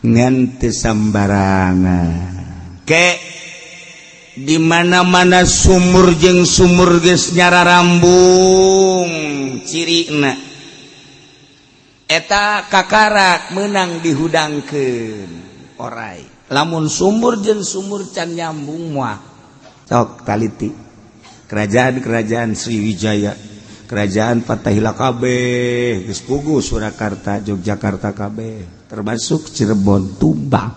Ngan teu sambarangan ke di mana-mana sumur jeung sumur geus nyararambung, cirina eta kakarak menang dihudangkeun orai. Lamun sumur jeung sumur can nyambung moal. Sok taliti kerajaan-kerajaan Sriwijaya, kerajaan Fatahila kabeh geus puguh Surakarta, Yogyakarta kabeh, termasuk Cirebon tumbang,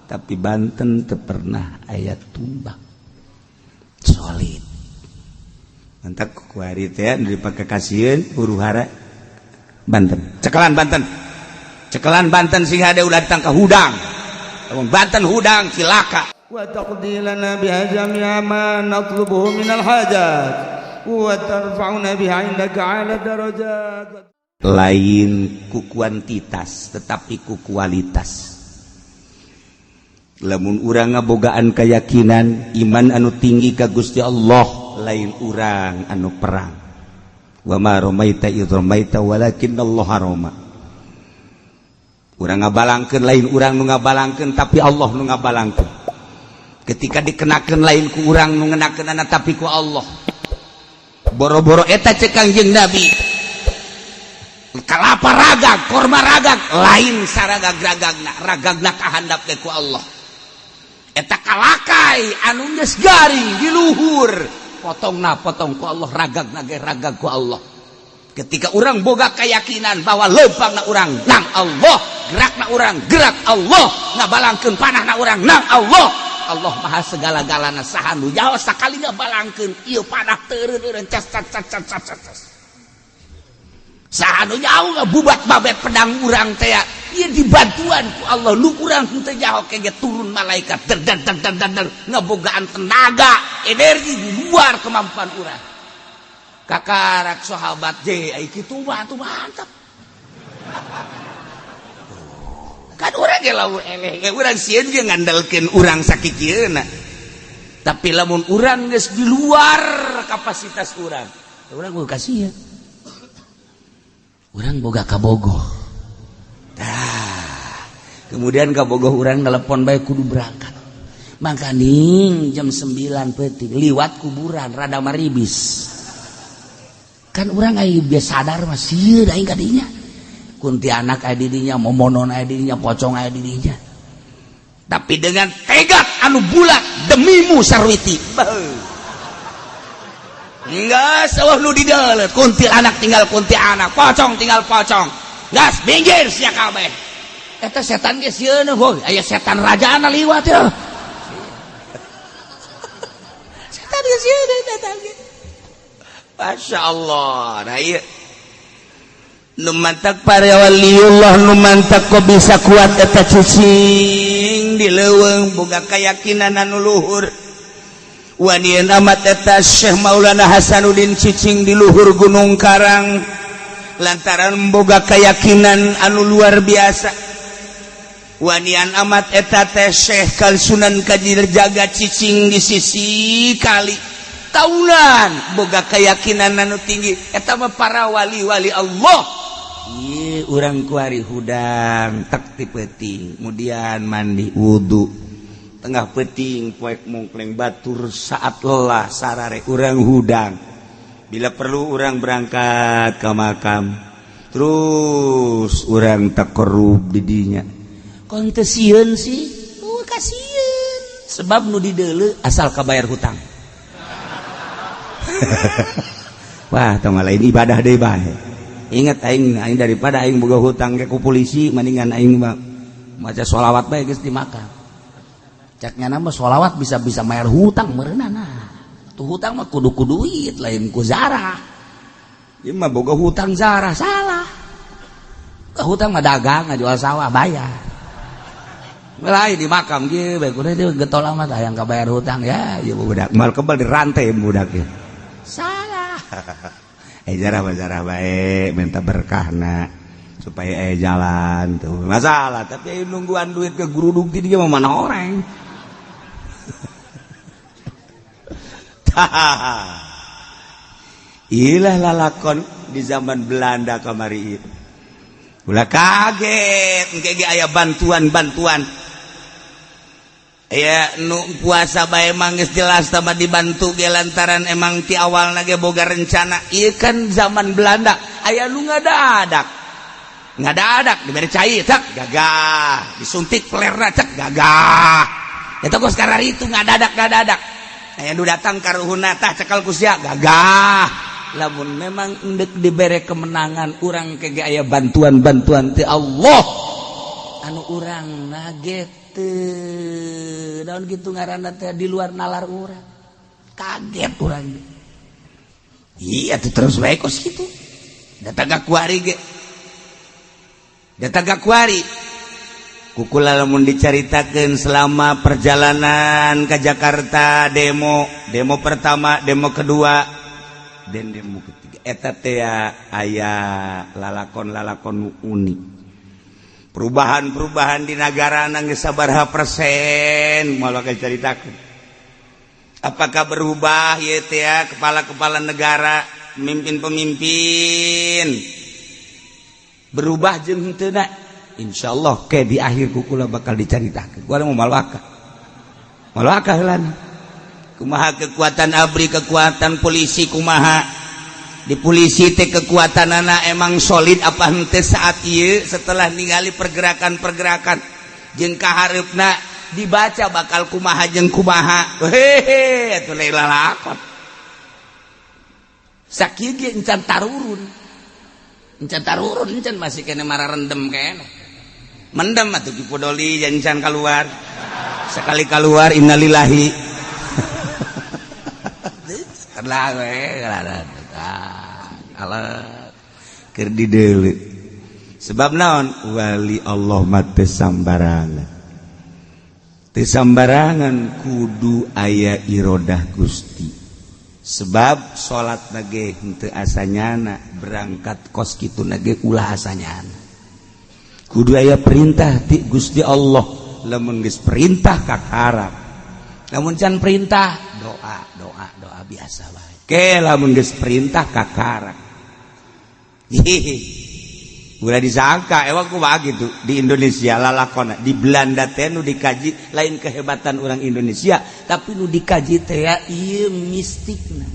tapi Banten teu pernah aya tumbang, solid. Mantap kuari teh dipake kasieun huru hara Banten. Cekelan Banten, cekelan Banten, sing hade ulah ditangka hudang. Lamun Banten hudang, cilaka. Wa taqdi lana biha jami'a ma natlubuhu minal hajat wa tarfa'una biha 'indaka 'ala darajat. Lain ku kuantitas, tetapi ku kualitas. Lamun urang ngabogaan keyakinan iman anu tinggi ka Gusti Allah, lain urang anu perang. Wa ma ramaita idz ramaita walakinnallaha rama. Urang ngabalangkeun, lain urang nu ngabalangkeun, tapi Allah nu ngabalangkeun. Ketika dikenakeun, lain ku urang nu ngenakeunana, tapi ku Allah. Boro-boro eta, cek Kangjeng Nabi, kalapa ragag, korma ragag, lain saragag ragagna, ragagna kahandap ge ku Allah. Eta kalakai anu geus garing di luhur, potongna potong ku Allah, ragagna ge ragag ku Allah. Ketika urang boga keyakinan bahwa lempangna urang nang Allah, gerakna urang gerak Allah, ngabalangkeun panahna urang nang Allah, Allah maha segala-galana. Saha nu nyaho sakali ngabalangkeun ieu panah teureun cas cas cas cas cas cas? Saha nu nyaho ngabubat babet pedang urang teh ieu dibantuan ku Allah? Nu urang teu nyaho kege turun malaikat der der der der der, ngabogaan tenaga energi di luar kemampuan urang. Kakarak sahabat je ai kitu mah atuh mantap kan. Urang ge lamun eleh ge urang sieun ge ngandalkeun urang sakikieuna, tapi lamun urang geus di luar kapasitas urang, urang kudu kasihan. Urang boga kabogoh. Tah, kemudian kabogoh urang telepon bae kudu berangkat. Makaning jam 9 peuting liwat kuburan rada maribis kan. Urang aya biasa sadar mah sieun aing kadinya, kuntianak aya didinya, momonon aya didinya, pocong aya didinya, tapi dengan tekad anu bulat, demimu Sarwiti. Enggak sawah nu di dalam, kuntilanak tinggal kuntilanak, pocong tinggal pocong, gas minggir sia kabeh. Eta setan ge sieun, hoi aya setan rajana liwat ya. Setan ge sieun eta ge. Masya Allah. Nah, iya nu mantak para waliullah, nu mantak kok bisa kuat eta cicing di leuweung, boga keyakinan anu luhur. Wanian amat eta Syekh Maulana Hasanuddin cicing di luhur Gunung Karang lantaran boga keyakinan anu luar biasa. Wanian amat eta teh Syekh Kalsunan Kajir Jaga cicing di sisi kali tahunan, boga keyakinan anu tinggi. Eta mah para wali-wali Allah. Ieu urang kuari hudang tak ti peuting, kemudian mandi wudu tengah peuting, poek mungkleng batur saat lelah sarare urang hudang. Bila perlu urang berangkat ke makam, terus urang takorub didinya. Kon teu sieun sih? Oh, kasieun, sebab nu dideuleu asal kabayar hutang. Wah, tong lain ibadah deui bae. Ingat aing, aing daripada aing boga hutang ke ku polisi, mendingan aing mah maca sholawat bae geus di makam. Caknya nama sholawat bisa bisa bayar hutang meureunana. Tuh hutang mah kudu ku duit, lain ku zarah. Ieu mah boga hutang zarah, salah. Hutang mah dagang, ngajual sawah bayar. Lain di makam ge bae kudu itu getol amat hayang kabayar hutang ya, ieu budak mal kebal dirantai budak ya. Salah. Jarah jarah bae minta berkahna supaya jalan tuh masalah, tapi nungguan duit ke geruduk ti dia mah mana orang. Ilah lalakon di zaman Belanda kamari. Ulah kaget engke ge aya bantuan-bantuan. Aya nu puasa bae emang geus jelas tambah dibantu ge lantaran emang ti awalna ge boga rencana. Ieu kan zaman Belanda aya nu ngadadak. Ngadadak dibere cai cek gagah, disuntik pelerna cek gagah. Eta kos kararitu ngadadak-ngadadak. Aya nu datang ka ruhuna tah cekal ku sia gagah. Lamun memang endek dibere kemenangan urang ke aya bantuan-bantuan ti Allah anu urang nage teu daun kitu ngaranna teh di luar nalar urang kaget urang. Iya tuh terus bae kos kitu datang ka kuari ge datang ka kuari kukula lamun dicaritakeun selama perjalanan ke Jakarta demo demo pertama demo kedua dan demo ketiga eta teh aya lalakon-lalakon unik perubahan-perubahan di negara geus sabaraha persen moal bakal caritakeun apakah berubah ieu teh kepala-kepala negara pemimpin-pemimpin berubah jeung henteu na insyaallah ke di akhir kukula bakal dicaritakeun gua mau malwaka malwaka heulana. Kumaha kekuatan ABRI, kekuatan polisi kumaha di polisi teh kekuatan anak emang solid apa henteu saat ieu setelah ningali pergerakan-pergerakan jeung kahareupna dibaca bakal kumaha jeung kumaha hehe atuh lain lalakon sakieu ge encan tarurun encan masih kene mararendem kene mendem atuh Ki Podoli encan keluar sekali keluar innalillahi sebab naon wali Allah mah teu sambarangan teu sambarangan kudu aya irodah Gusti sebab salat nage henteu asanyana berangkat kos kitu nage ulah asanyana kudu aya perintah ti Gusti Allah lamun geus perintah kakarap lamun can perintah doa doa doa biasa bae ke lamun geus perintah kakarak hihi ulah disangka ewang kumaha gitu di Indonesia lalakona di Belanda teh nu dikaji lain kehebatan orang Indonesia tapi nu dikaji teh ieu mistikna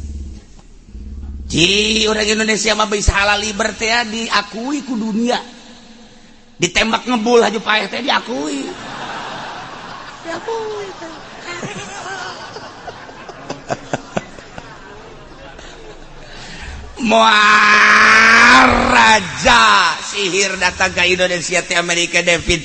ji orang Indonesia mah bisa halal liber teh diakui ku dunia ditembak ngebul aja paeh teh diakui diakui Muar raja sihir datang ke Indonesia ti Amerika David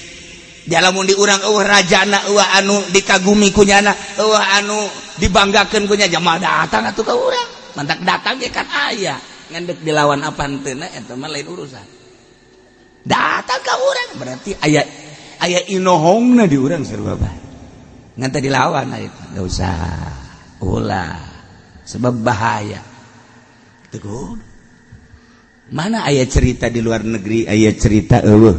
lamun di urang eueuh rajana eueuh anu dikagumi kunyana eueuh anu dibanggakeun kunya jamaah datang atuh ka urang mantak datang ge kan aya ngan deuk dilawan apa henteu eta mah lain urusan datang ka urang berarti aya aya inohongna di urang sarua bae ngan teu dilawan eta enggak usah ulah sebab bahaya. Mana aya cerita di luar negeri aya cerita eueuh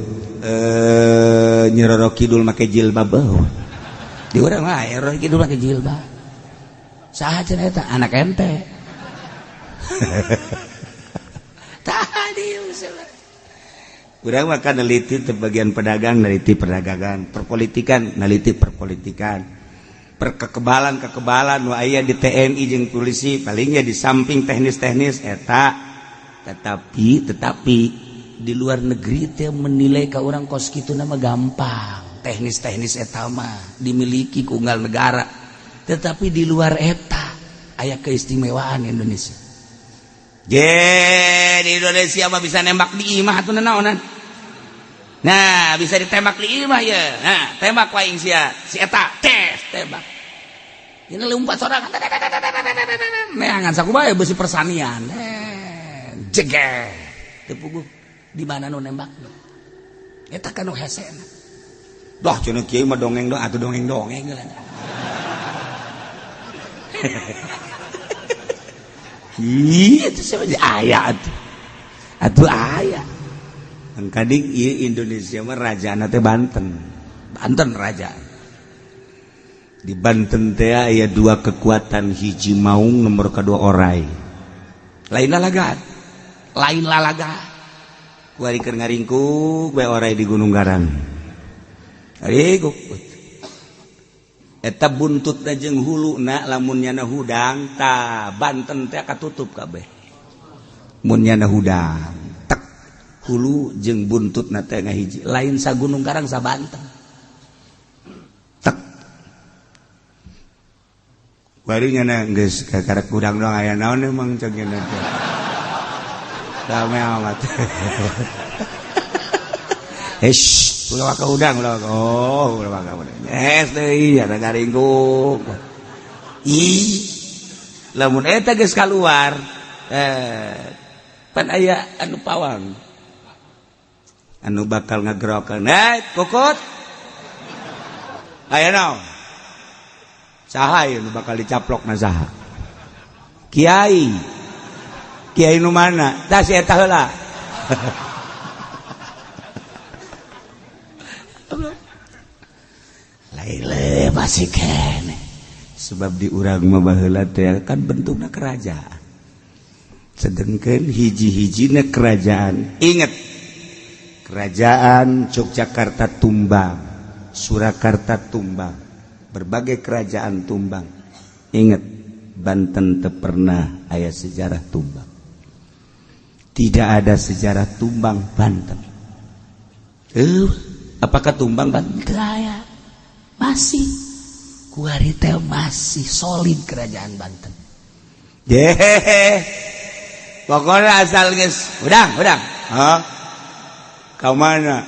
Nyi Roro Kidul make jilbab eueuh di urang mah aya Roro Kidul make jilbab saha cenah eta anak ente tah dieu urang mah kan neliti teh bagian pedagang neliti perdagangan perpolitikan neliti perpolitikan perkekebalan-kekebalan nu aya di TNI jeung polisi palingnya di samping teknis-teknis eta tetapi di luar negeri teh menilai ka urang kos kitu nama gampang teknis-teknis eta mah dimiliki ku unggal negara tetapi di luar eta aya keistimewaan Indonesia ge di Indonesia mah bisa nembak di imah atuh naonan. Nah bisa ditembak di imah ya nah tembak waing sia si eta tes tembak ini lompat sorangan neangan sakumaha besi persanian jeger teu puguh di mana nu nembak eta kan nu hesena dah cenah kieu mah dongeng dong atuh dongeng-dongeng ih itu siapa aya atuh atuh aya kading ieu Indonesia mah rajana teh Banten. Banten raja. Di Banten teh aya dua kekuatan, hiji maung nomor kedua orai. Lain lalaga. Lain lalaga. Kuari keur ngaringkuk bae orai di Gunung Karang. Ngaringkuk. Eta buntutna jeung huluna lamun nyana hudang ta Banten teh katutup kabeh. Mun nyana hudang tek hulu jeung buntutna teh ngahiji lain sa Gunung Karang sa Banten. Tek. Bari nyana geus kakarek hudang doang aya naon emang cek nyana teh. Rame amat. Eish, ulah ka udang, ulah ka. Oh, ulah ka udang. Es deui ada ngaringkuk. Ih. Lamun eta geus kaluar, pan aya anu pawang. Anu bakal ngagerokeun. Eh, kokot. Aya naon? Saha ieu nu bakal dicaplokna saha? Kiai. Kiai nu mana? Tah si eta heula. Laile masih kene. Sebab di urang mah baheula teh kan bentukna kerajaan. Sedengkeun hiji-hijina kerajaan. Ingat, kerajaan Yogyakarta tumbang, Surakarta tumbang, berbagai kerajaan tumbang. Ingat, Banten teu pernah aya sejarah tumbang. Tidak ada sejarah tumbang Banten. Apakah tumbang Banten? Aya. Masih. Kuari teh masih solid kerajaan Banten. Yehehe. Pokoknya asal geus udang, udang. Hah? Ka mana?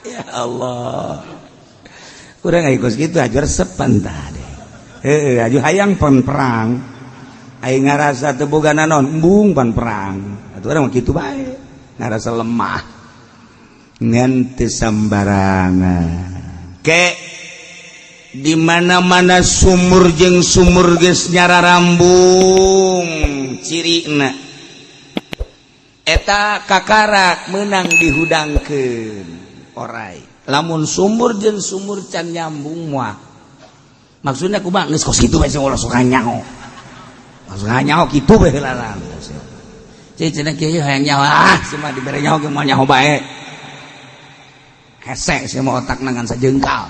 Ya Allah. Kurang ikut gitu aja resep tah deh. Heeh, aju hayang pan perang. Aing ngarasa teu boga naon, embung pan perang. Atuh urang mah kitu bae. Ngarasa lemah. Ngan teu sambarangan. Ke di mana-mana sumur jeung sumur geus nyararambung cirina. Eta kakarak meunang dihudangkeun orai. Lamun sumur jeung sumur can nyambung moal. Maksudnya kumaha geus kos kitu bae sing ulah sok nyaho. Sok nyaho kitu bae heula lah. Ceu cenah kieu hayang nyaho ah sia mah dibere nyaho ge moal nyaho bae. Hese sia mah otakna ngan sajengkal.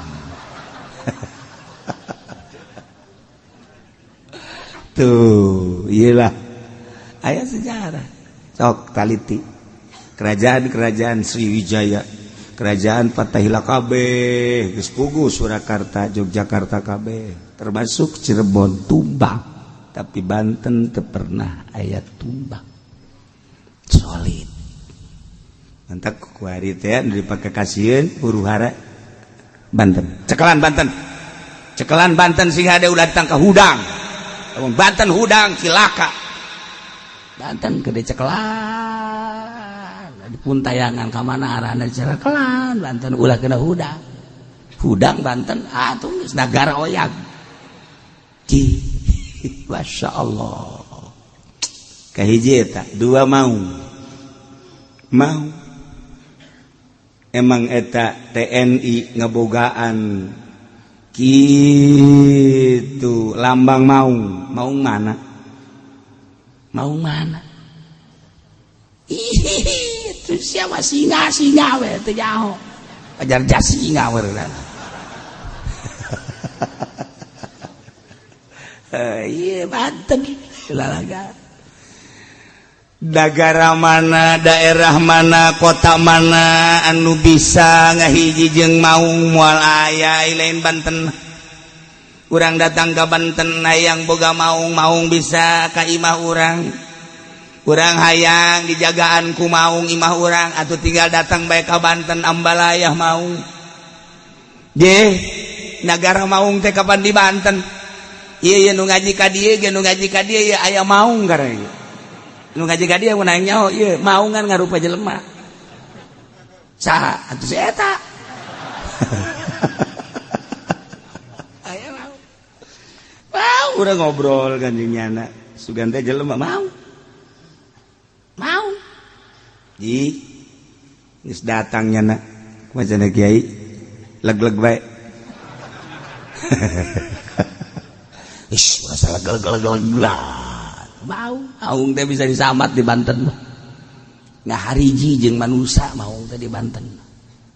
Tuh, iyalah. Aya sejarah. Sok taliti. Kerajaan-kerajaan Sriwijaya, kerajaan Fatahila kabeh, geus puguh Surakarta, Yogyakarta kabeh, termasuk Cirebon tumbang, tapi Banten teu pernah aya tumbang. Solid. Mantak kuari teh nu dipake kasieun huru hara Banten. Cekelan Banten. Cekelan Banten sing hade ulah datang ka hudang. Lamun Banten hudang cilaka. Banten gede cekelan. Puntayangan ka mana arahna cekelan Banten ulah kena hudang. Hudang Banten atuh geus nagara oyag. Ci, Masya Allah. Kahiji eta, dua mau. Mau. Emang eta TNI ngebogaan gitu lambang maung. Maung mana? Maung mana? Ih, itu siapa singa singa we teu nyaho. Ajar jas singa we. Iya Banten lalaga. Negara mana, daerah mana, kota mana anu bisa ngahiji jeung maung moal aya lain Banten. Urang datang ka Banten hayang boga maung, maung bisa ka imah urang. Urang hayang dijagaan ku maung imah urang atuh tinggal datang bae ka Banten ambalayah maung. Ye, nagara maung teh kapan di Banten? Ieu ye nu ngaji ka dieu ge nu ngaji ka dieu ye aya maung karena. Nu ngaji ka dieu mun hayang nyaho ieu maungan ngarupa jelema. Saha atuh si eta? Aya maung. Mau urang ngobrol kan jeung nyana. Sugan teh jelema mau. Mau. Ji geus datang nyana. Kumaha cenah kiai? Leg-leg bae. Ish, rasa leg-leg-leg-leg. Maung maung teh bisa disamat di Banten mah. Ngahariji jeung manusia maung teh di Banten.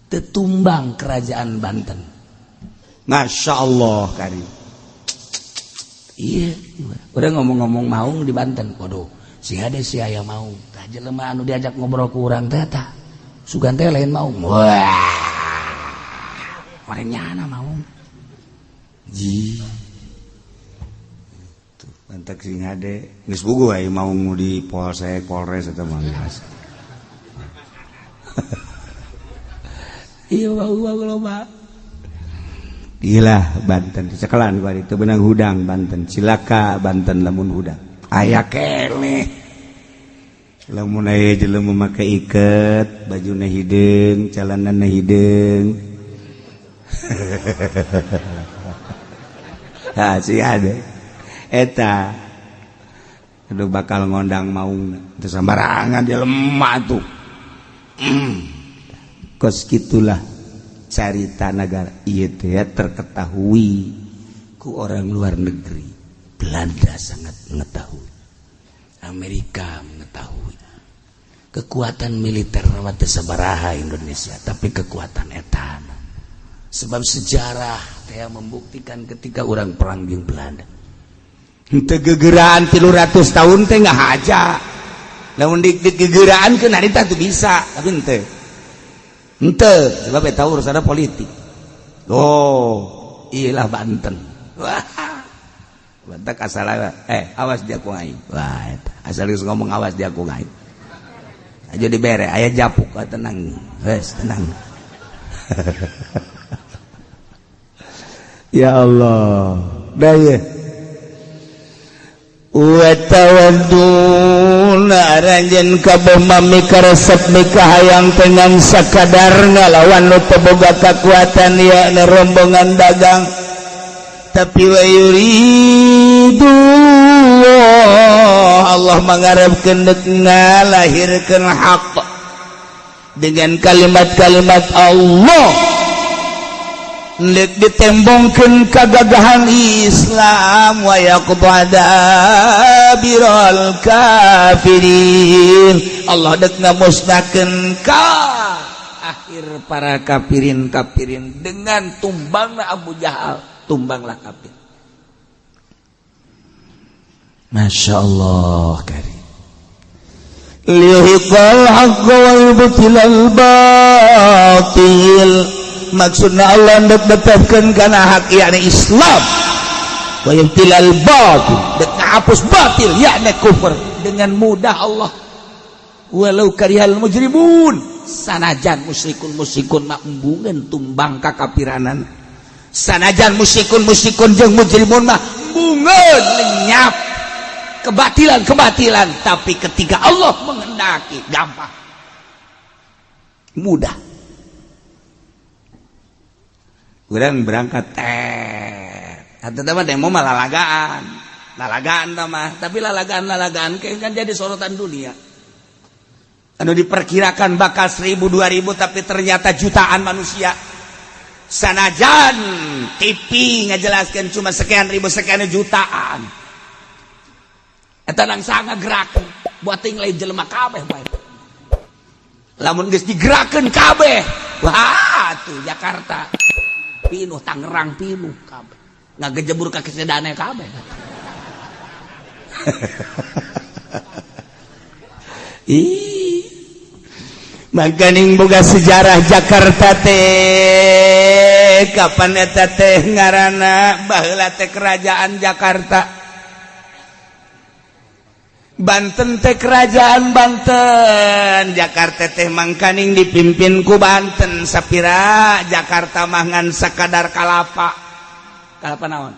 Tetumbang kerajaan Banten. Masya Allah kari. Iya, udah ngomong-ngomong maung di Banten. Waduh, si hade si aya maung. Tah jelema anu diajak ngobrol ku urang teh tah. Sugan teh lain maung. Wah. Nyana maung. Ji. Tuh, mantak sing hade geus bugu aya maung di Polsek, Polres eta mah biasa. Iya maung loba. Gila Banten cekelan ku itu benang hudang Banten cilaka Banten lamun hudang aya keneh lamun aya jelema make iket bajuna hideung calanana hideung. Ha si ade eta aduh bakal ngondang maungna teu sambarangan dia lemah tuh. Kos kitulah carita negara ieu teh terketahui ku orang luar negeri. Belanda sangat mengetahui, Amerika mengetahui kekuatan militer mah teu sabaraha Indonesia, tapi kekuatan etana. Sebab sejarah teh membuktikan ketika orang perang jeung Belanda teu gegeraan 300 tahun teh ngahaja. Lamun digegeraan keun harita teu bisa, tapi henteu. Henteu, sebab eta urusanna politik. Oh, iyalah Banten. Wah. Banten asal awas dia ku aing. Wah, eta asal geus ngomong awas dia ku aing. Aja dibere aya japuk, tenang. Wes, tenang. Ya Allah. Daya. Wa tawadduna aranjeun kabeh mami karesep mikahayang dengan sakadar ngalawan nu teu boga kakuatan ya rombongan dagang. Tapi wa yuridu Allah mangarepkeun deuk ngalahirkeun hak dengan kalimat-kalimat Allah. Lek ditembongkeun kagagahan Islam wa yaqbada biral kafirin. Allah dek ngamusnahkeun ka akhir para kafirin-kafirin dengan tumbangna Abu Jahal, tumbanglah kafir. Masya Allah karim. Liyuhiqal haqqa wa yubtilal batil. Maksudna Allah ndek netepkeun kana hak yakni Islam wa yubtilal batil, dek ngahapus batil yakni kufur dengan mudah Allah. Walau karihal mujrimun, sanajan musyrikun-musyrikun mah embungeun tumbang kakapiranan, sanajan musyrikun-musyrikun jeung mujrimun mah embungeun lenyap kebatilan-kebatilan, tapi ketika Allah menghendaki gampang mudah. Urang berangkat atau mah demo mah lalagaan, lalagaan mah, tapi lalagaan-lalagaan kan jadi sorotan dunia. Anu diperkirakan bakal 1000 2000 tapi ternyata jutaan manusia. Sanajan TV ngajelaskan cuma sekian ribu sekian jutaan. Eta nang sangat gerakan buat ting lain jelema kabeh bae. Lamun geus digerakkeun kabeh, wah tuh Jakarta pinuh, Tangerang pinuh kabeh. Ngagejebur ka kesedane kabeh. Ih. Makaning boga sejarah Jakarta teh kapan eta teh ngaranna baheula teh kerajaan Jakarta. Banten teh kerajaan Banten, Jakarta teh mangkaning dipimpin ku Banten sapira Jakarta mah ngan sakadar kalapa. Kalapa naon?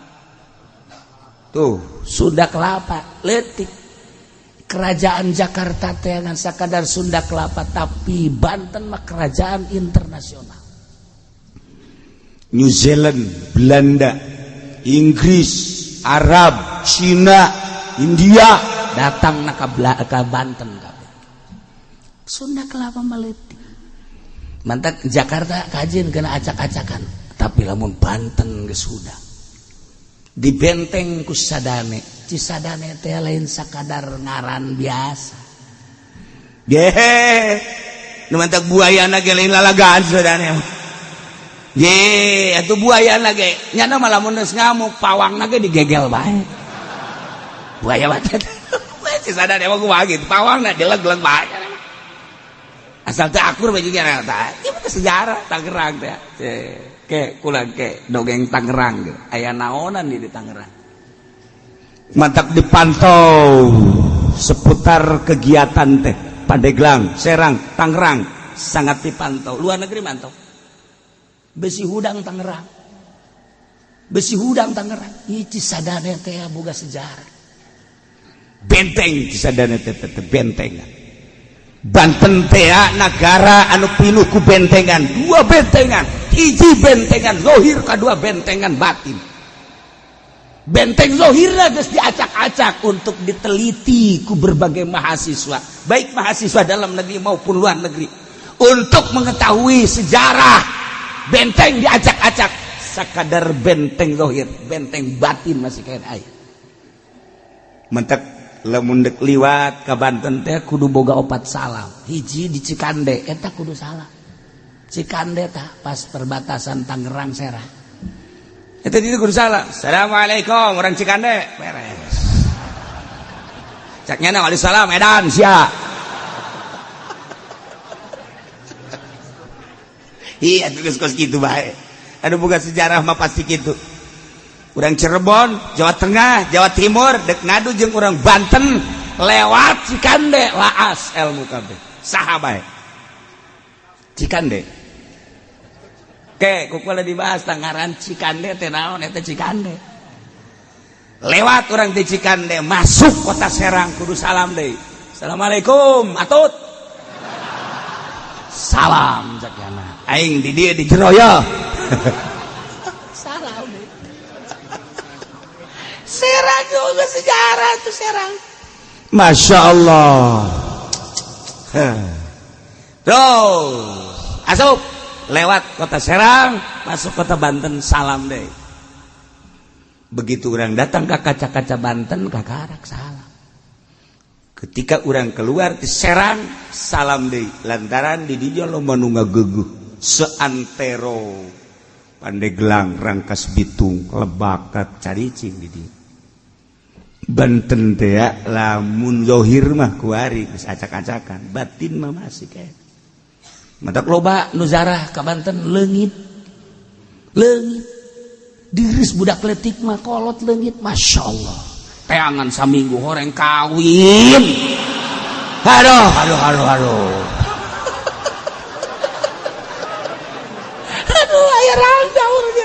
Tuh, Sunda kelapa leutik. Kerajaan Jakarta teh ngan sakadar Sunda kelapa, tapi Banten mah kerajaan internasional. New Zealand, Belanda, Inggris, Arab, Cina, India datang na ka Banten kabeh. Sunda kelapa meletik. Mantak Jakarta kajin kena acak-acakan, tapi lamun Banten geus sudah dibenteng ku sadane. Cisadane teh lain sakadar ngaran biasa. Ge, nu mantak buayana ge lain lalagaan Cisadane. Ye, atuh buayana ge nyana mah lamun geus ngamuk pawangna ge digegel bae. Buaya mah teh. Cisadane mah kumaha gitu, pawangna dileg-leg bae. Asal teu akur bae juga tah. Ieu mah sejarah Tangerang teh. Ke kula ke dongeng Tangerang ge. Aya naonan di Tangerang. Mantap dipantau seputar kegiatan teh Pandeglang, Serang, Tangerang sangat dipantau. Luar negeri mantau. Besi hudang Tangerang. Besi hudang Tangerang. Ieu Cisadane teh boga sejarah. Benteng Cisadane teh teh bentengan. Banten teh nagara anu pinuh ku bentengan, dua bentengan, hiji bentengan zohir kadua bentengan batin. Benteng zohirna geus diacak-acak untuk diteliti ku berbagai mahasiswa, baik mahasiswa dalam negeri maupun luar negeri, untuk mengetahui sejarah benteng diacak-acak. Sakadar benteng zohir, benteng batin masih kayak aya. Mentek lamun dek liwat ka Banten teh kudu boga opat salam. Hiji di Cikande eta kudu salam. Cikande tah pas perbatasan Tangerang Serang. Eta itu kudu salam. Assalamualaikum orang Cikande. Beres. Cak nyana waalaikumsalam edan sia. Iya geus kos kitu bae. Anu boga sejarah mah pasti kitu. Urang Cirebon, Jawa Tengah, Jawa Timur dek ngadu jeung urang Banten lewat Cikande laas ilmu kabeh. Saha bae? Cikande. Ke kukula dibahas tangaran Cikande teh naon eta Cikande. Lewat urang di Cikande masuk kota Serang kudu salam deui. Assalamualaikum atut. Salam cak yana. Aing di dieu di jero ya. Salam deui. Serang juga sejarah tuh Serang. Masya Allah. Terus asup lewat kota Serang masuk kota Banten salam deh. Begitu orang datang ke kaca-kaca Banten kakarak salam. Ketika orang keluar di Serang salam deh. Lantaran di dinya loba nu ngageugeuh seantero Pandeglang, Rangkas Bitung, Lebakat, Caricing di dieu. Banten teh lamun zohir mah kuari geus acak-acakan, batin mah masih kayak. Matak loba nu zarah ka Banten leungit. Leungit. Diris budak letik mah kolot leungit, Masya Allah. Teangan saminggu horeng kawin. Aduh, aduh, aduh, aduh. Aduh, aya rangda urang.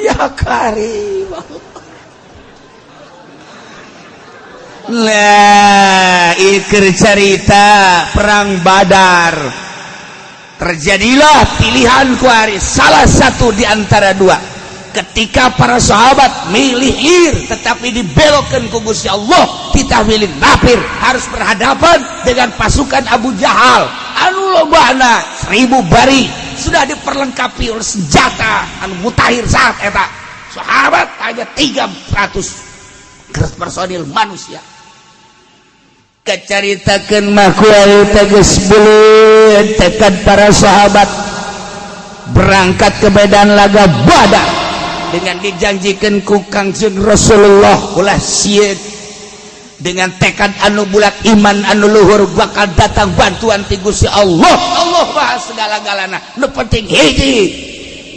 Ya karim. Lah, iker cerita perang Badar. Terjadilah pilihan kuari salah satu di antara dua. Ketika para sahabat milih ir tetapi dibelokkan ku Gusti Allah, kita milih nafir, harus berhadapan dengan pasukan Abu Jahal anu lobana 1000 bari sudah diperlengkapi oleh senjata anu mutakhir saat eta. Sahabat hanya 300 personil manusia. Kacaritakeun mah kuari teh geus beuleut tekad para sahabat berangkat ke medan laga Badar dengan dijanjikan ku Kangjeng Rasulullah ulah sieun, dengan tekad anu bulat, iman anu luhur, bakal datang bantuan ti Gusti Allah. Allah bahas segala-galana, nu penting hiji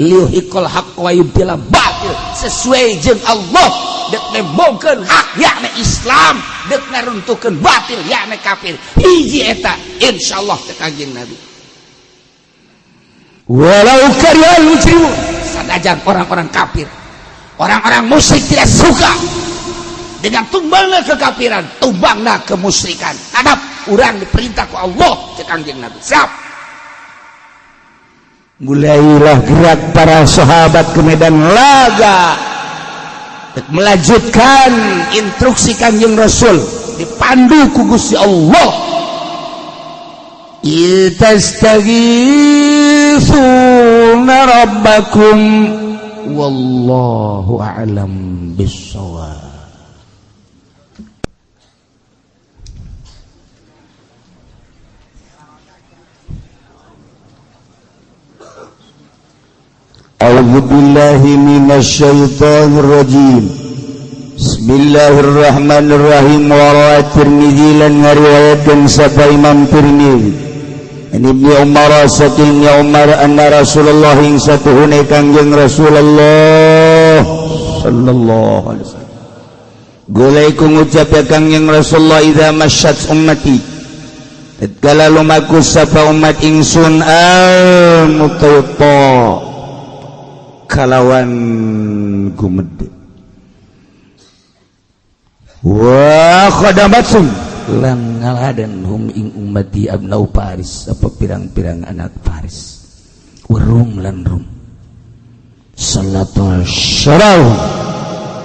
liyuhiqqal haqq wa yubtila batil, sesuai jeung Allah dek nembongkeun hak yakni Islam, dek ngaruntuhkeun batil yakni kafir. Hiji eta insyaallah teh Kangjeng Nabi. Walau karihal mujrimun, sanajan orang-orang kafir, orang-orang musyrik tidak suka dengan tumbangna kekafiran, tumbangna kemusyrikan. Hadap urang diperintah ku Allah cek Kangjeng Nabi. Siap. Mulailah gerak para sahabat ke medan laga melanjutkan instruksi Kangjeng Rasul dipandu ku Gusti Allah. Itastaghitsuna rabbakum Wallahu a'lam bissawab. A'udzu billahi minasyaitonir rajim. Bismillahirrahmanirrahim. Wa rawi Tirmizi lan ngariwayatkeun sapa Imam Tirmizi. An Ibnu Umar saking Umar anna Rasulullah ing satuhune Kangjeng Rasulullah sallallahu alaihi wasallam. Golai ku ngucap ya Kangjeng Rasulullah idza masyat ummati. Tatkala lumaku sapa umat ingsun al mutawta kalawan gumede wa khadamatsum lan ngaladen hum ing ummati abnau Paris apa pirang-pirang anak Paris warum lan rum salatul syarau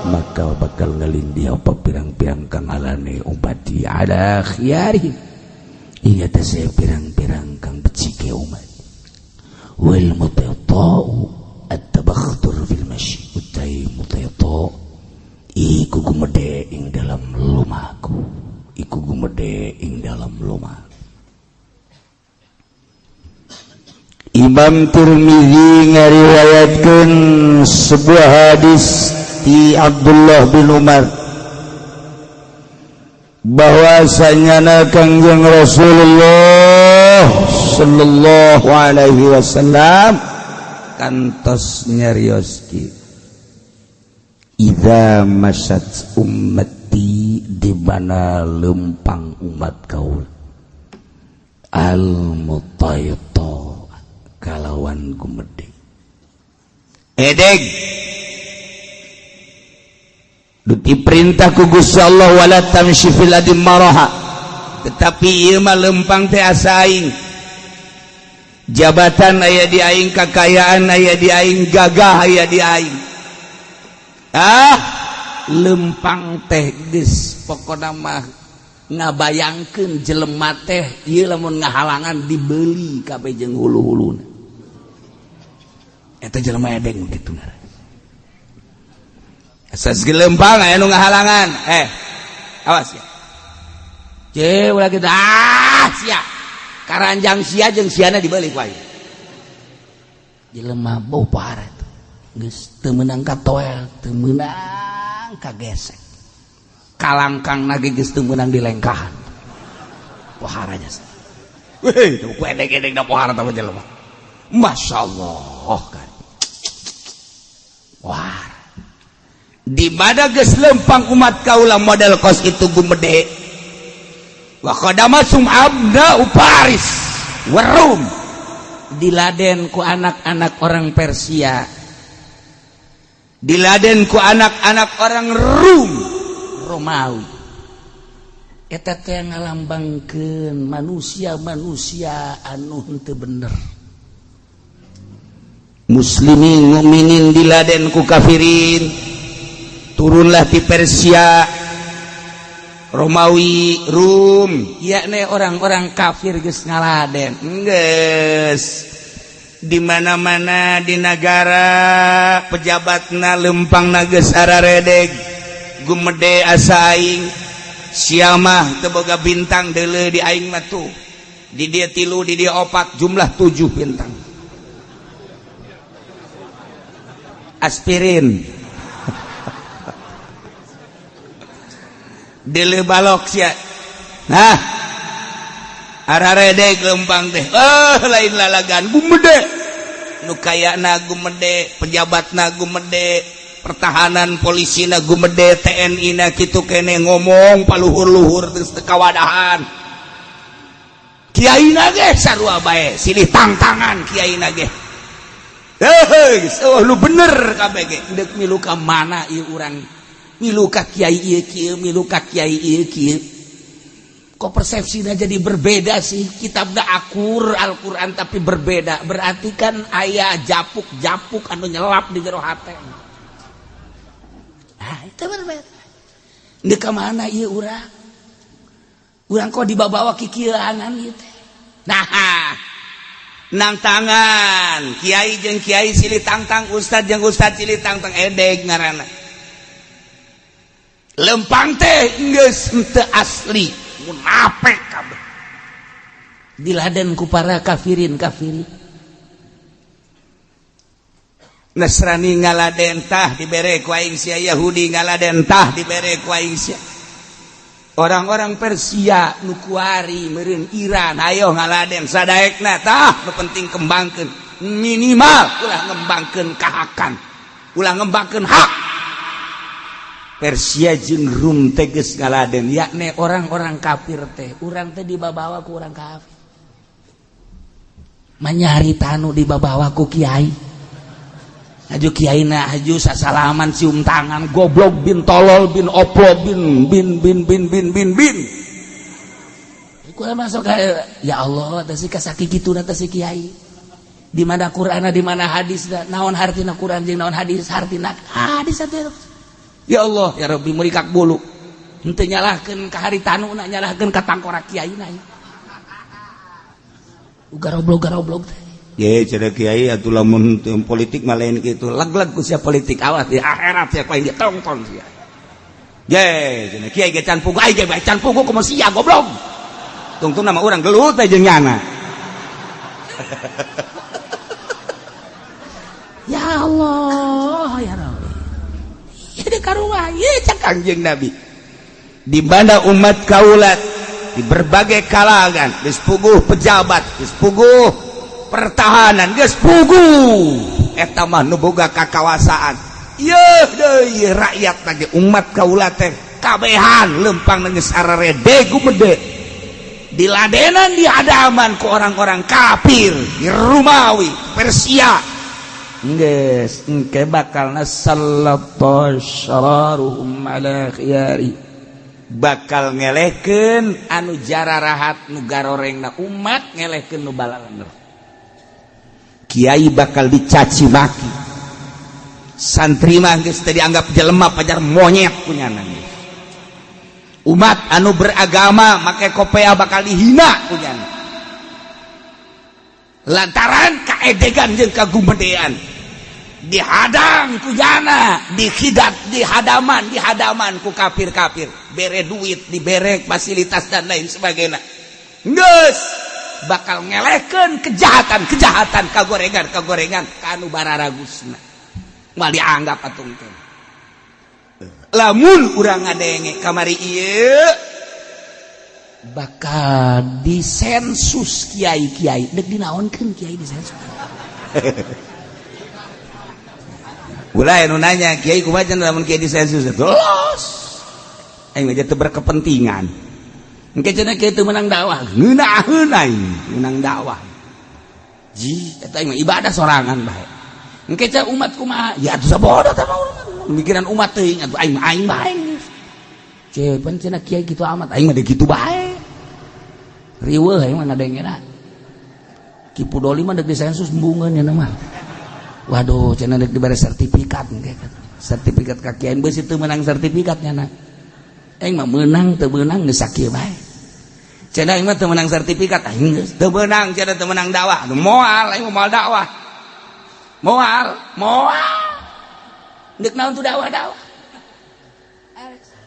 maka bakal ngalindih apa pirang-pirang kang alane ummati ala khiyarihim ing atase pirang-pirang kang becike umat wal mutata'u at-tabakhtur fil masyi utai mutayta iku gumede ing dalam lumaku iku gumede ing dalam lumaku. Imam Tirmizi ngariwayatkeun sebuah hadis ti Abdullah bin Umar bahwasanya Kangjeng Rasulullah sallallahu alaihi wasallam kantos nyarioski idza masat ummati di mana lempang umat kaul al mutayta kalawan gumede edeg duti perintah ku Gusti Allah wala tamshi fil ardi maraha, tetapi ieu mah lempang teh asa aing, jabatan aya di aing, kakayaan aya di aing, gagah aya di aing. Ah, lempang teh geus pokona mah ngabayangkeun jelema teh ieu lamun ngahalangan dibeli kabeh jeung hulu-huluna. Eta jelema edeng kitu ngaran. Asas lempang aya nu ngahalangan. Awas ya. Ce ulah kitu ah sia. Karanjang sia jeung siana dibalik wae. Jelema bau parah tuh. Geus teu meunang ka toel, teu meunang ka gesek. Kalangkang nage geus teu meunang dilengkahan. Pohara jasa. Weh, teu ku edeg-edeg da pohara tah jelema. Masyaallah kan. Wah. Di mana geus lempang umat kaula model kos itu gumede. Wa khadamasum abna Paris warum diladen ku anak-anak orang Persia, diladen ku anak-anak orang Rum Romawi. Eta teh ngalambangkeun manusia-manusia anu henteu bener. Muslimin mukminin diladen ku kafirin, turunlah di Persia, Romawi, Rum, yakni orang-orang kafir geus ngaladen. Geus di mana-mana di negara pejabatna lempangna geus araredeg, gumede asa aing, sia mah teu boga bintang deuleu di aing mah tuh. Di dia 3, di dia 4, jumlah 7 bintang. Aspirin. Dele balok sia. Nah, araredeg lempang teh. Oh, lain lalagan gumede. Nu kayana gumede, pejabatna gumede, pertahanan polisina gumede, TNI na kitu kene ngomong paluhur-luhur geus teu kawadahan. Kiaina ge sarua bae, silih tangtangan kiaina ge. Heuh, oh lu bener kabeh ge. Deuk milu ka mana ieu urang? Milu ka kiai ieu kieu, milu ka kiai ieu kieu. Kok persepsinya jadi berbeda sih? Kitabna akur Al-Qur'an tapi berbeda. Berarti kan aya japuk-japuk anu nyelap di jero hate. Nah, itu berbeda. Deuk ka mana ieu urang? Urang kok dibawa-bawa kikieuanan ieu teh. Nah, Nang tangan kiai jeung kiai silih tangtang, ustad jeung ustad silih tangtang, edeg ngaranna. Lempang teh geus henteu asli, munafik kabeh. Diladen ku para kafirin kafirin. Nasrani ngaladen tah dibere ku aing sia, Yahudi ngaladen tah dibere ku aing sia. Orang-orang Persia nu kuari meureun Iran ayo ngaladen sadaekna tah nu penting kembangkeun, minimal ulah ngembangkeun kahakan, ulah ngembangkeun hak. Persia jeung Rum teh geus ngaladen, yakni orang-orang kafir teh, urang teh dibabawa ku urang kafir. Manyari tanu dibabawa ku kiai. Haju kiai na haju sasalaman cium tangan goblok bin tolol bin oplo bin bin bin bin bin bin bin. Kurang masuk ya Allah teh si kasaki kitu na teh si kiai. Di mana Qur'ana, di mana hadis, naon hartina Qur'an jeung naon hadis hartina hadis atuh. Ya Allah ya Rabbi merikak bulu. Henteu nyalahkeun ka haritanuna, nyalahkeun ka tangkorak kiai na. Garoblog-garoblog teh. Ye cenah kiai atuh lamun politik mah lain kitu, leg-leg ku sia politik, awas di akhirat sia ku aing ditongton sia. Ye cenah kiai ge can pugu, aing ge can pugu kumaha sia goblok. Tungtung nama urang gelut teh jeung nyana. Ya Allah ya Rabbi. Ya di karuah ye cak Kangjeng Nabi. Di mana umat kaulat di berbagai kalangan geus puguh pejabat, geus puguh pertahanan, geus puguh eta mah nu boga kakawasaan. Yeuh deui rakyat lagi umat kaula teh kabehan lempang geus ararede gumede diladenan di hadaman ku orang-orang kafir di Rumawi Persia. Geus engke bakalna sallallahu ala khiyari, bakal ngelehkeun anu jararahat nu garorengna umat, ngelehkeun nu balalenger. Kiai bakal dicaci maki, santri mah geus teu dianggap jelema, pajar monyet kunyana. Umat anu beragama make kopea bakal dihina kunyana lantaran kaedegan jeung kagumedean. Dihadang kunyana, dihidat, dihadaman, dihadaman ku kafir-kafir, bere duit, dibere fasilitas dan lain sebagainya. Geus bakal ngelehkeun kejahatan-kejahatan, kagorengan-kagorengan kanu bararagusna moal dianggap atung teh. Lamun urang ngadenge kamari ieu bakal disensus kiai-kiai, deuk dinaonkeun kiai disensus. Ulah anu nanya kiai kumaha cenah lamun kiai disensus, los aing mah teu berkepentingan. Engke cenah kieu teu menang dakwah, ngeunaheun aing menang dakwah. Ji, eta mah ibadah sorangan bae. Engke cenah umat kumaha? Ya atuh sabodo teh mah mikiran umat teuing atuh aing aing bae. Cepan cenah kiai kitu amat, aing mah kitu bae. Riweuh aing mah ngadengena. Ki Pudoli mah deuk disensus embungeun nya mah. Waduh, cenah deuk dibere sertifikat engke. Sertifikat ka kiai beusi teu menang sertifikat nya na. Aing mah meunang teu meunang geus sakieu bae. Cenah aing mah teu meunang sertifikat, aing geus teu meunang cenah teu meunang dakwah. Moal aing mah moal dakwah. Moal, moal. Deuk naon tuh dakwah-dakwah.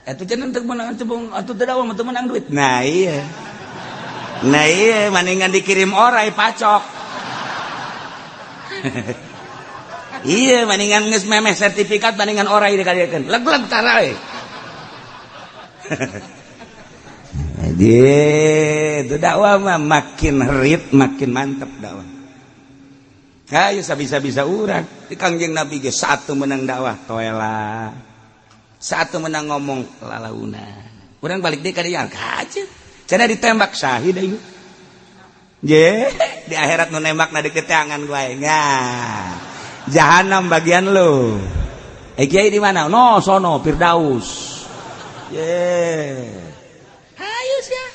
Atuh cenah teu meunang atuh teu dakwah mah teu meunang duit. Nah iya. Nah iya maningan dikirim orai pacok. Iya maningan geus memeh sertifikat maningan orai dikadiekeun. Leg-leg tarae. Jadi itu dakwah mah makin herit makin mantep dakwah. Hayu sabisa-bisa urang di Kangjeng Nabi ge satu menang dakwah toela. Satu menang ngomong lalauna. Urang balik deui ka dieu kaca. Cenah ditembak syahid aing. Je, di akhirat nu nembak na diketeangan ku aing. Nah, jahanam bagian lu. Eh kiai di mana? No, sono Firdaus. Ye. Hayu sia.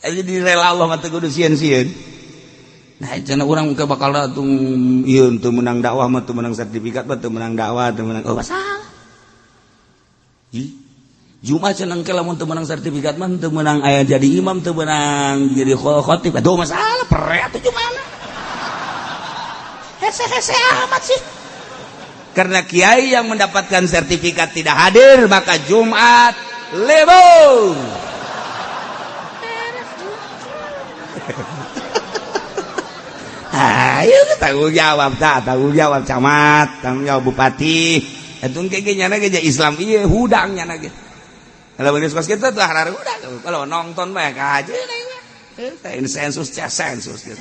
Ayo direla Allah mah teu kudu sieun-sieun. Nah, cenah urang ke bakal atuh ieu teu meunang dakwah mah teu meunang sertifikat mah teu meunang dakwah teu meunang. Oh, salah. Jumat cenah ke lamun teu meunang sertifikat mah teu meunang aya jadi imam teu meunang jadi khatib. Aduh masalah pere atuh Jumat. Hese-hese amat sih. Karena kiai yang mendapatkan sertifikat tidak hadir, maka Jumat libur. Ayo tanggung jawab, tak tanggung jawab camat, tanggung jawab bupati. Itu kayaknya nyana ge Islam ieu hudang nyana ge. Kalau geus kos kitu tuh harar hudang. Kalau nonton bae aja sensus sensus geus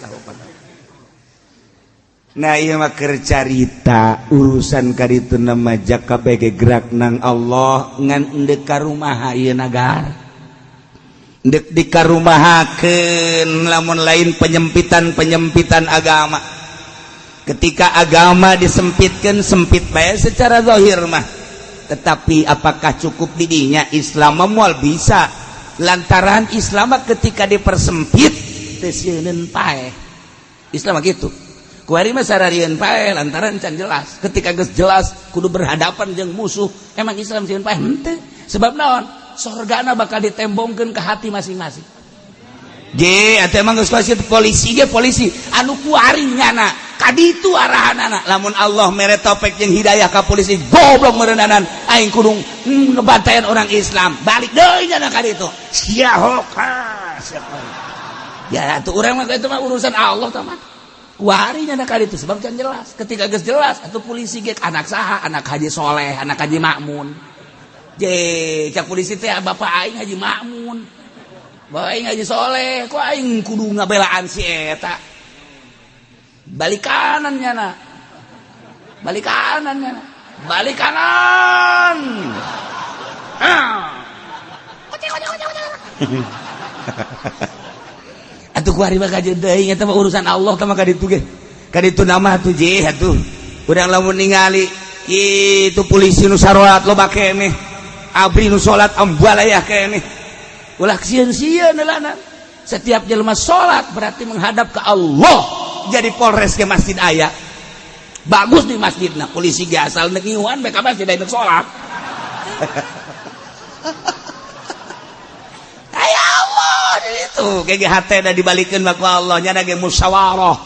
Nah ieu mah keur carita urusan kaditu nama jaka bege gerak nang Allah ngan endek ka rumaha ieu nagara. Endek dikarumahakeun lamun lain penyempitan-penyempitan agama. Ketika agama disempitkan sempit bae secara zahir mah. Tetapi apakah cukup didinya Islam moal bisa lantaran Islam ketika dipersempit teu sieun paeh. Islam mah gitu. Kuari mah sararieun paeh lantaran can jelas. Ketika geus jelas kudu berhadapan jeung musuh, emang Islam sieun paeh henteu. Sebab naon? Sorgana bakal ditembongkeun ke hati masing-masing. Ge, atuh emang geus polisi ge polisi anu kuari nyana. Kaditu arahanana. Lamun Allah mere taufik jeung hidayah ka polisi, goblok meureunanan aing kudu ngebantayan orang Islam. Balik deui nyana ka ditu. Sia hoka. Ya atuh urang mah itu mah urusan Allah tah mah. Warinya nak itu sebab can jelas. Ketika geus jelas atau polisi ge anak saha, anak Haji Soleh, anak Haji Makmun. Je, cak polisi teh bapak aing Haji Makmun. Bapak aing Haji Soleh, kok aing kudu ngabelaan si eta. Balik kanan nyana. Balik kanan nyana. Balik kanan. Ah. Kocek. Atuh kuari mah kajeun deui eta mah urusan Allah tah mah kaditu ge. Kaditu nama atuh je atuh. Urang lamun ningali kitu polisi nu sarolat loba keneh. Abri nu salat ambalayah keneh. Ulah sieun-sieun heulana. Setiap jelema salat berarti menghadap ke Allah. Jadi Polres ke masjid aya. Bagus di masjidna, polisi ge asal neuk ngiuhan bae ka masjid da salat. Itu GGHT dah dibalikin ku Allah nya ge musyawarah.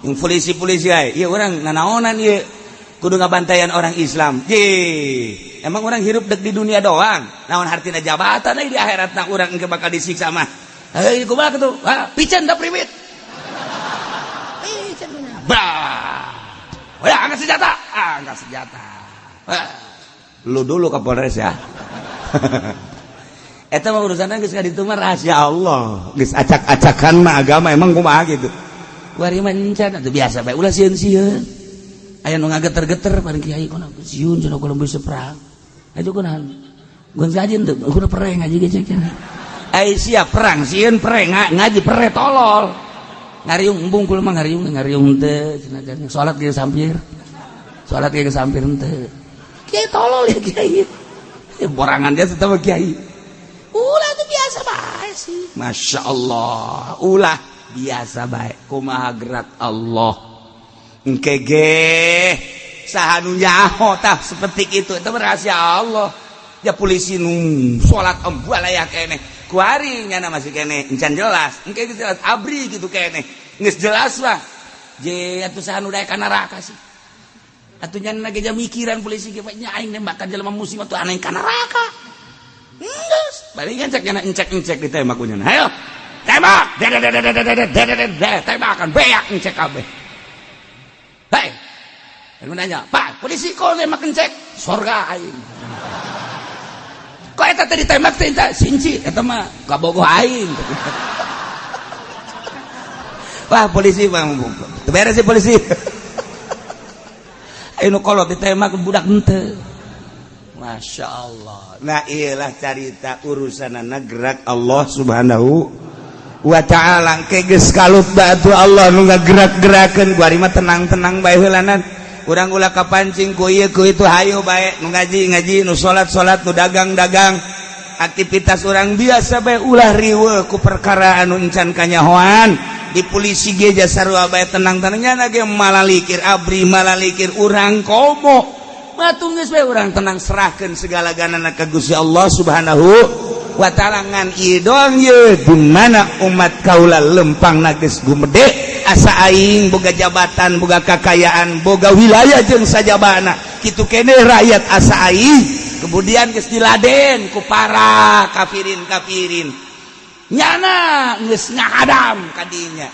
Yang polisi-polisi ai, ieu urang nanaonan ieu kudu ngabantayan orang Islam. Ye, emang orang hirup dek di dunia doang. Naon hartina jabatan di akhiratna urang engke bakal disiksa mah. Heuy kumaha kitu? Ha, piceun da priwit. Piceun bah. Udah angkat senjata, angkat senjata. Lu dulu ke Polres ya. Eta mah urusanna geus kaditu mah rahasia Allah. Geus acak-acakan mah agama emang kumaha gitu. Kuari mah encan atuh biasa bae ulah sieun-sieun. Aya nu ngageter-geter paling kiai kono sieun cenah kalau bisa perang. Ayo kunaon? Gun ngaji teu, kudu perang ngaji ge cenah. Ai sia perang sieun perang ngaji pere tolol. Ngariung embung kula mah ngariung ngariung teu cenah salat ge sampir. Salat ge sampir teu. Kiai tolol ya kiai. Ya borangan dia tetep kiai. Ulah itu biasa bae sih. Masya Allah. Ulah biasa bae. Kumaha gerak Allah. Engke ge saha nu nyaho tah seperti itu. Itu rahasia Allah. Ya polisi nu salat embalaya keneh. Kuari nyana masih keneh encan jelas. Engke geus jelas abri gitu keneh. Geus jelas mah. Je atuh saha nu daek ka neraka sih. Atuh nyana ge mikiran polisi ge nya aing nembakan jelema muslim atuh aneh ka neraka. Enggeus, palingan cek nyana encek-encek ditembak ku nyana. Hayo, tembak. Tembakan beak encek kabeh. Hei. Anu nanya, "Pak, polisi kok nembak encek?" Sorga aing. Kok eta teh ditembak teh eta sinci eta mah kabogoh aing. Wah, polisi bang, teu beres sih polisi. Ayo nu kolot ditembak budak henteu. Masya Allah. Nah iyalah carita urusan gerak Allah Subhanahu wa ta'ala. Ke geus kalut batu Allah nu ngagerak-gerakeun kuari mah tenang-tenang bae heulanan. Urang ulah kapancing ku ieu ku itu hayu bae nu ngaji-ngaji, nu salat-salat, nu dagang-dagang. Aktivitas urang biasa bae ulah riweuh ku perkara anu encan kanyahoan. Di polisi ge sarua bae tenang-tenangnya ge malalikir abri malalikir urang komo. Batu geus bae urang tenang serahkeun segala ganana ka Gusti Allah Subhanahu wa ta'ala ngan ieu doang ye di mana umat kaula lempang geus gumede asa aing boga jabatan, boga kakayaan, boga wilayah jeung sajabana, kitu keneh rakyat asa aing. Kemudian geus diladen ku para kafirin-kafirin, nyana geus ngahadam kadinya,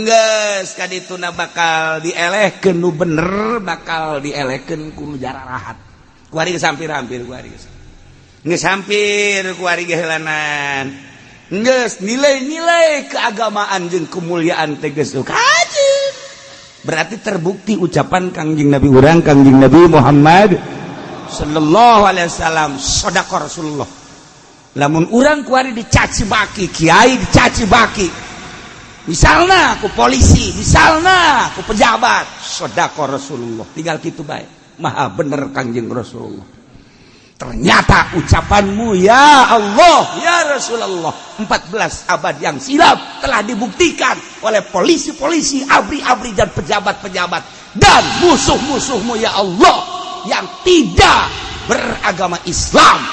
geus kadituna bakal dielehkeun nu bener, bakal dielehkeun ku nu jararahat. Kuari geus hampir-hampir, kuari geus hampir, kuari gehelanan geus nilai-nilai keagamaan jeung kemuliaan teh geus kajeun. Berarti terbukti ucapan Kangjeng Nabi urang, Kangjeng Nabi Muhammad sallallahu alaihi wasallam, sodaqo Rasulullah. Lamun urang kuari dicaci maki kiai, dicaci maki misalnya ku polisi, misalnya ku pejabat, sodaqo Rasulullah, tinggal gitu baik, maha bener Kangjeng Rasulullah. Ternyata ucapanmu, ya Allah, ya Rasulullah, 14 abad yang silam telah dibuktikan oleh polisi-polisi, abri-abri, dan pejabat-pejabat dan musuh-musuhmu, ya Allah, yang tidak beragama Islam.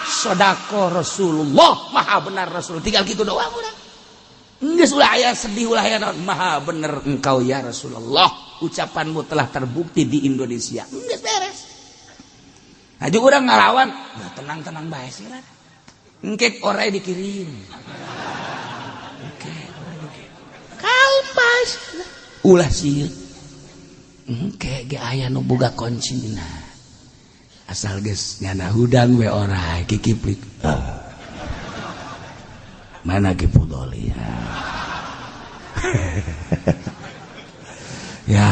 Sodaqo Rasulullah, maha benar Rasul. Tinggal gitu doang udah. Geus, ulah aya sedih, ulah aya naon. Maha bener engkau, ya Rasulullah. Ucapanmu telah terbukti di Indonesia. Geus beres. Aja urang ngalawan, ya tenang-tenang bae sih lah. Engke orai dikirim. Engke orai dikirim. Kalem bae. Ulah sieun. Engke ge aya nu boga kuncina. Asal geus nyana hudang we orai kikiplik. Oh. Mana Ki Pudoli? Ya. Ya.